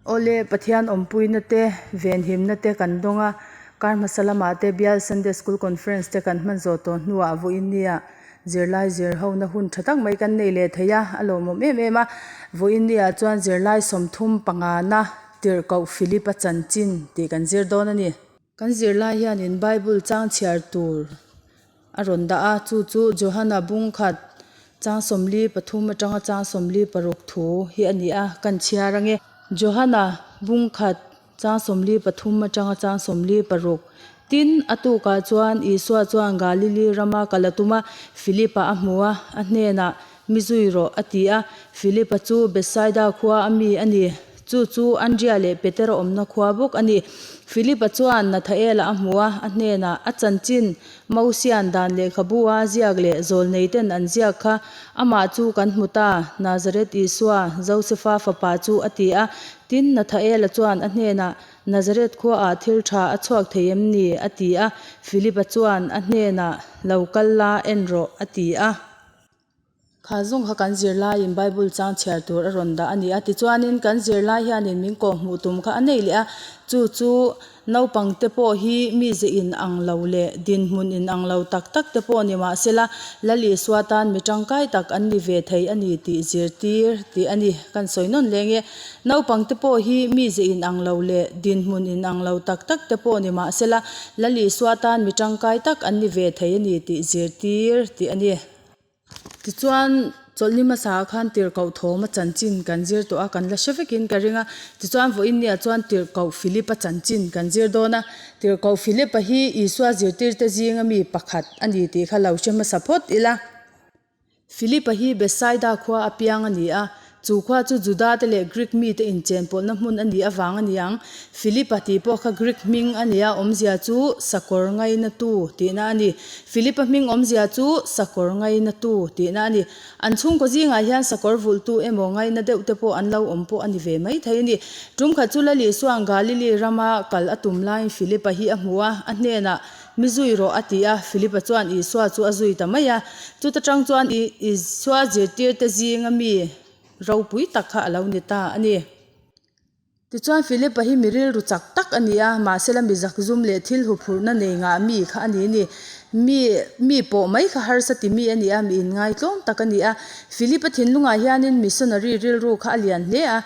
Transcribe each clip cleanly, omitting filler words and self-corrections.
Awle, Pathian awmpuina te, venhimna te kan dawng a, kar hmasa lamah te Bial Sunday School Conference te kan hman zawh tawh hnuah vawiinnia zirlai zir hona hun tha tak mai kan nei leh thei a, a lawmawm em em a. Vawiinnia chuan zirlai 35na Tirhkoh Philip-a chanchin tih kan zir dawn a ni. Kan zirlai hianin Bible chang chhiar tur a rawn dah a, chu chu Johana bungkhat chang 43 atanga chang 46 thu hi a ni a, kan chhiar ange. Johana bungkhat chang 43 atanga chang 46 Tin, a tukah chuan Isua chuan Galili rama kal a tum a, Philip-a a hmu a, a hnenah, Mi zui rawh, a ti a. Philip-a chu Bethsaida khua a mi a ni. Chu chu Andria leh Petera awmna khua bawk a ni. Philip-a chuan Nathaela a hmu a, a hnenah, A chanchin, Mosian dan lehkhabu a ziak leh zawlneiten an ziak kha, amah chu kan hmu ta, Nazareth Isua, Josefa fapa chu, a ti a. Tin, Nathaela chuan a hnenah, Nazareth khuaah thil tha a chhuak thei em ni? a ti a. Philip-a chuan a hnenah, Lo kal la, en rawh, a ti a. Kha zawng kha kan zirlaiin Bible chang chhiar tur a rawn dah a ni a, tichuanin kan zirlai hianin min kawh hmuh tum kha a nei leh a, chu chu naupang te pawh hi mize in ang lo leh dinhmun in ang lo tak tak te pawh ni mah sela Lal Isua tan mi tangkai tak an ni ve thei a ni tih zirtir tih a ni. Kan sawi nawn leng e. Naupang te pawh hi mize in ang lo leh dinhmun in ang lo tak tak te pawh ni mah sela Lal Isua tan mi tangkai tak an ni ve thei a ni tih zirtir tih a ni. Tichuan, chawlhni hmasa ah khan tirhkoh thawma chanchin kan zir tawh a, kan la hre vekin ka ring a. Tichuan, vawiinni ah chuan tirhkoh Philip-a chanchin kan zir dawn a. Tirhkoh Philip-a hi Isua zirtirte zinga mi pakhat a ni tih kha lo hre hmasa phawt ila. Philip-a hi Bethsaida khua a piang a ni a. Chu khua chu Juda te leh Greek mite inchenpawlhna hmun a nih avang a ni ang. Philip-a tih pawh kha Greek hming a nia, awmzia chu sakawr ngainatu tihna a ni. Philip-a hming awmzia chu sakawr ngainatu tihna a ni. An chhungkaw zingah hian sakawr vulhtu emaw ngaina deuh te pawh an lo awm pawh a ni ve mai thei a ni. Tum khat chu Lali Suan Galili rama kal a tum laiin Philip-a hi a hmu a, a hnenah, Mi zui rawh a ti a, Philip-a chuan Isua chu a zui ta mai a. Chuta tang chuan Isua zirtirte zinga mi ropui tak kha a lo ni ta a ni. Tichuan Philip-a hi mi rilru chak tak a ni a, mahsela mi zakzum leh thil huphurhna nei ngah mi kha a ni ni. Mi mi pawh mai kha harsa ti mi a ni a, mi inngaitlawm tak a ni a. Philip-a thinlungah hianin missionary rilru kha a lian hle a,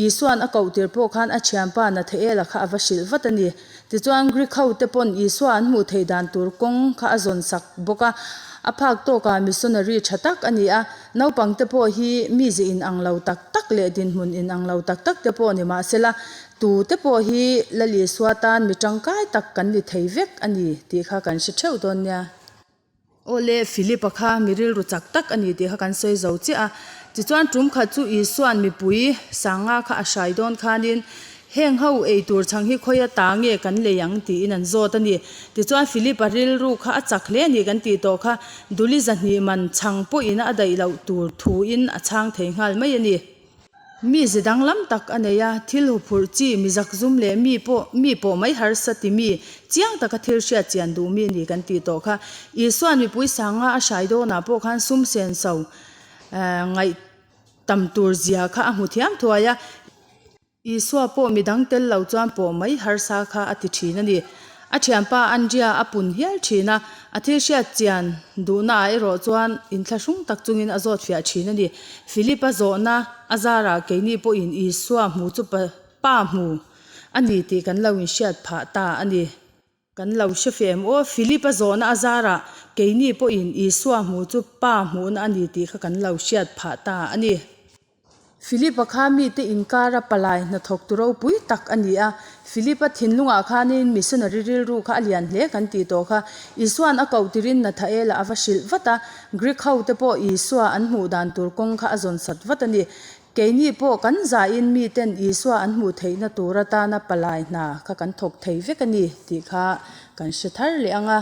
Isua'n a kohtir pawh khan a thianpa Nathaela kha a va hrilh vat a ni. Tichuan, Greek ho te pawn Isua an hmuh theih dan tur kawng kha a zawn sak bawk a. A phak tawkah missionary tha tak a ni a. Naupang te pawh hi mize inang lo tak tak leh dinhmun inang lo tak tak te pawh ni mah sela, tu te pawh hi Lal Isua tan mi tangkai tak kan ni thei vek a ni tih kha kan hre theuh dawn nia. Awle, Philip-a kha mi rilru chak tak a ni tih kha kan sawi zo chiah a. Tichuan, tum khat chu Isua'n mipui sanga kha a hrai dawn khanin, Heng ho ei tur chhang hi khawia ta nge kan lei ang? tiin an zawt a ni. Tichuan, Philip-a rilru kha a chak hle a ni kan tih tawh kha, Duli zahnih man chhang pawhin a daih loh tur thuin a chhang thei nghal mai a ni. Mi ze danglam tak a nei a, thil huphurh chi, mi zakzum leh mi pawh mi pawh mai harsa ti mi, chiang taka thil hriat chian duh mi a ni kan tih tawh kha. Isua'n mipui sanga a hrai dawnah pawh khan sum senso ngaih tam tur zia kha a hmu thiam thuai a. Isua pawh mi dang tel lo chuan pawh mai harsa kha a ti thin a ni. A thianpa Andria a pun hial thin a, a thil hriat chian duhna ah erawh chuan inthlahrung tak chungin a zawt fiah thin a ni. Philip-a zawhna a zarah keini pawhin Isua hmu chu pa hmu a ni tih kan lo inhriat phah ta a ni. Kan lo hre fe em aw? Philip-a zawhna a zarah keini pawhin Isua hmu chu pa hmuhna a ni tih kha kan lo hriat phah ta a ni. Philip-a kha mite inkara palai hnathawk tu ropui tak a ni a. Philip-a thinlungah khanin missionary rilru kha a lian hle kan tih tawh kha. Isua'n a koh tirin Nathaela a va hrilh vat a. Greek ho te pawh Isua an hmuh dan tur kawng kha a zawn sat vat a ni. Keini pawh kan zahin miten Isua an hmuh theihna tur atana palai hna kha kan thawk thei vek a ni tih kha kan hre thar leh ang a.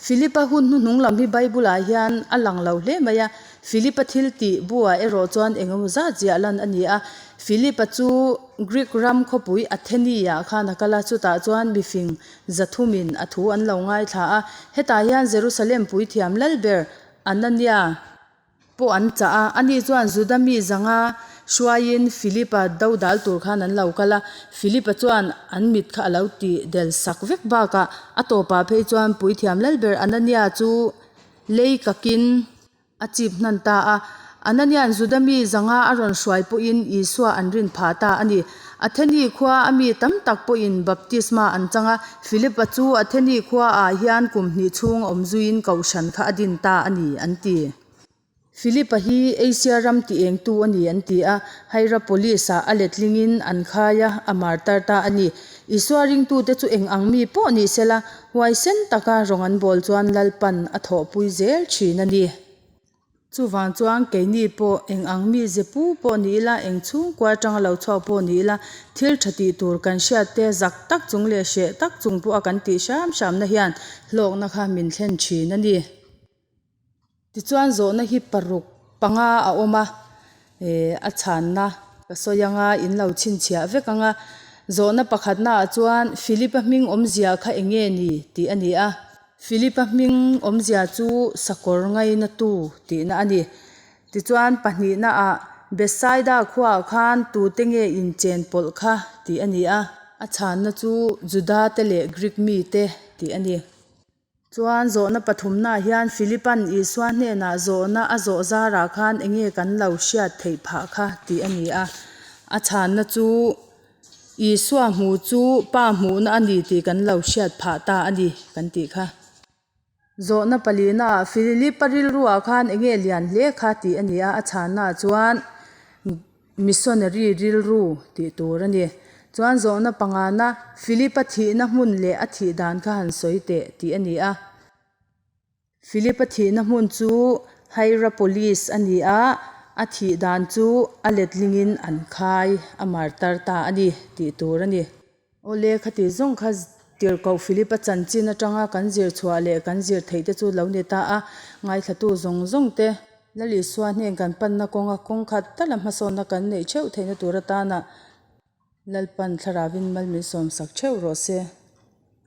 Philip-a hun hnuhnung lam hi Bible-ah hian a lang lo hle mai a. Philip-a thil tih buah erawh chuan eng emaw zat ziah lan a ni a. Philip-a chu Greek ram khawpui Atheni-ah khan a kal a, chutah chuan mifing zathumin a thu an lo ngaithla a. Hetah hian Jerusalem puithiam lal ber Anania pawh an chah a. Ani chuan Juda mi zanga hruaiin Philip-a dodal tur khan an lo kal a. Philip-a chuan an mit kha a lo tih del sak vek bakah a tawpah phei chuan Puithiam Lalber Anania chu lei kakin a chip hnan ta a. Anania'n Juda mi zanga a rawn hruai pawhin Isua an rin phah ta a ni. Atheni khua a mi tam tak pawhin baptisma an chang a. Philip-a chu Atheni khuaah hian kum hnih chhung a awm zuiin kohhran kha a din ta a ni, an ti. Philip-a hi Asia ram ti engtu a ni an ti a, Hierapolis-ah a letlingin an khai a, a martar ta a ni. Isua ringtute chu eng ang mi pawh ni sela, huaisen taka rawng an bawl chuan Lalpan a thawhpui zel thin a ni. Chuvang chuan keini pawh eng ang mi ze pu pawh ni ila, eng chhungkua atanga lo chhuak pawh ni ila, thil tha tih tur kan hriat te zak tak chung leh hreh tak chung pawha kan tih hram hramna hian hlawkna kha min thlen thin a ni. Tichuan zawhna hi paruk panga a awm a, eh a chhanna ka sawi anga in lo chhinchhiah vek anga zawhna pakhatna ah chuan Philip-a hming awmzia kha eng nge ni tih a ni a. Philip-a hming awmzia chu sakawr ngaina tu tihna a ni. Tichuan pahnihna ah Bethsaida khuaah khan tute nge inchen pawlh kha tih a ni a. A chhanna chu Juda te leh Greek mite tih a ni. Chuan zawhna pathumnaah hian Philipa'n Isua hnenah zawhna a zawh zarah khan enge kan lo hriat theih phah kha tih a ni a. A chhanna chu Isua hmu chu Pa hmuhna a ni tih kan lo hriat phah ta a ni kan tih kha. Zawhna palinaah Philipa rilruah khan enge lian hle kha tih a ni a. A chhannaah chuan Missionary rilru tih tur a ni. Chuan zawhna pangana Philip-a thihna hmun leh a thih dan kha han sawi teh tih a ni a. Philip-a thihna hmun chu Hierapolis a ni a, a thih dan chu a letlingin an khai a martar ta a ni tih tur a ni. Awle, khati zawng kha tirhkoh Philip-a chanchin atanga kan zir chhuah leh kan zir theih te chu lo ni ta a, ngaithlatu zawng zawng te Lal Isua hnen kan panna kawnga kawng khat tala hmasawnna kan neih theuh theihna tur atana Lalpan Thlarauin mal min sawmsak theuh rawh se.